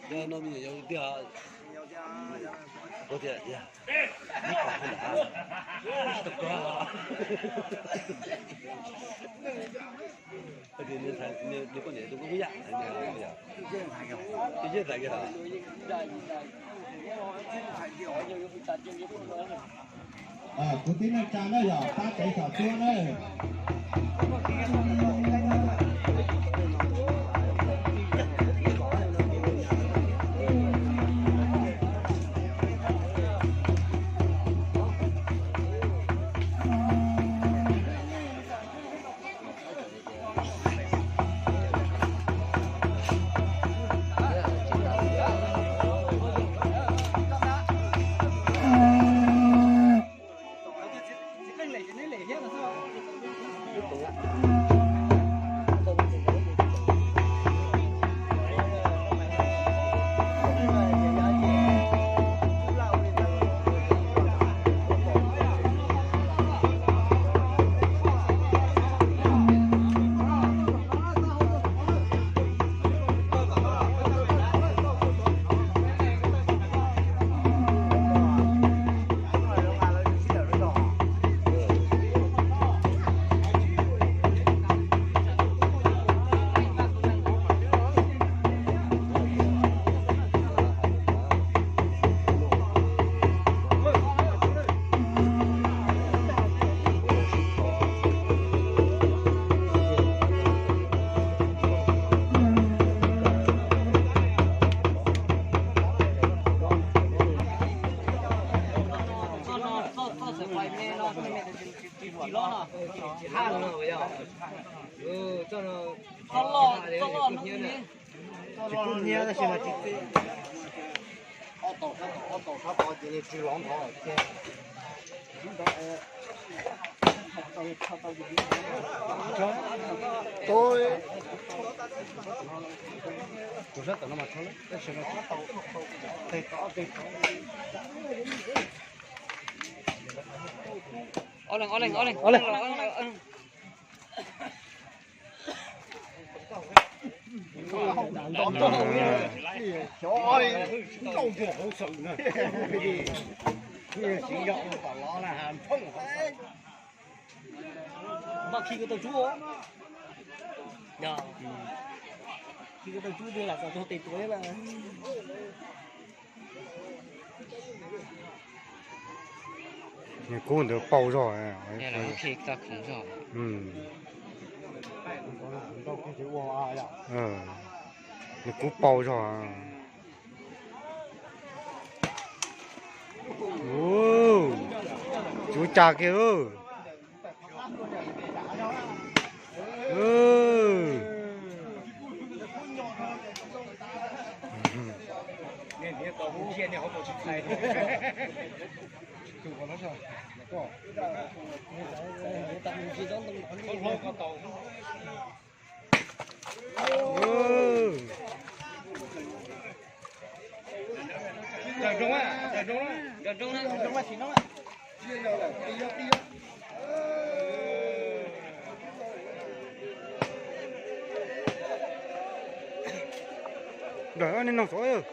Yog no me nyuam yaus tiag. Ua tias yog ib qho ntawd, ib tug koj. Nws poj niam tus koj yam, tus yej ntxhais kiag. Kwv tij neej tsa na yog pab tsev xyom cuab na. Npaj khi ko tau tsub. Khi ko tau tsub twg lam txog tus tes tuav na. Nws kub ntawd paus zog. Nws kub paus zog. Tsub cas kiag. Dawm nej noog xov.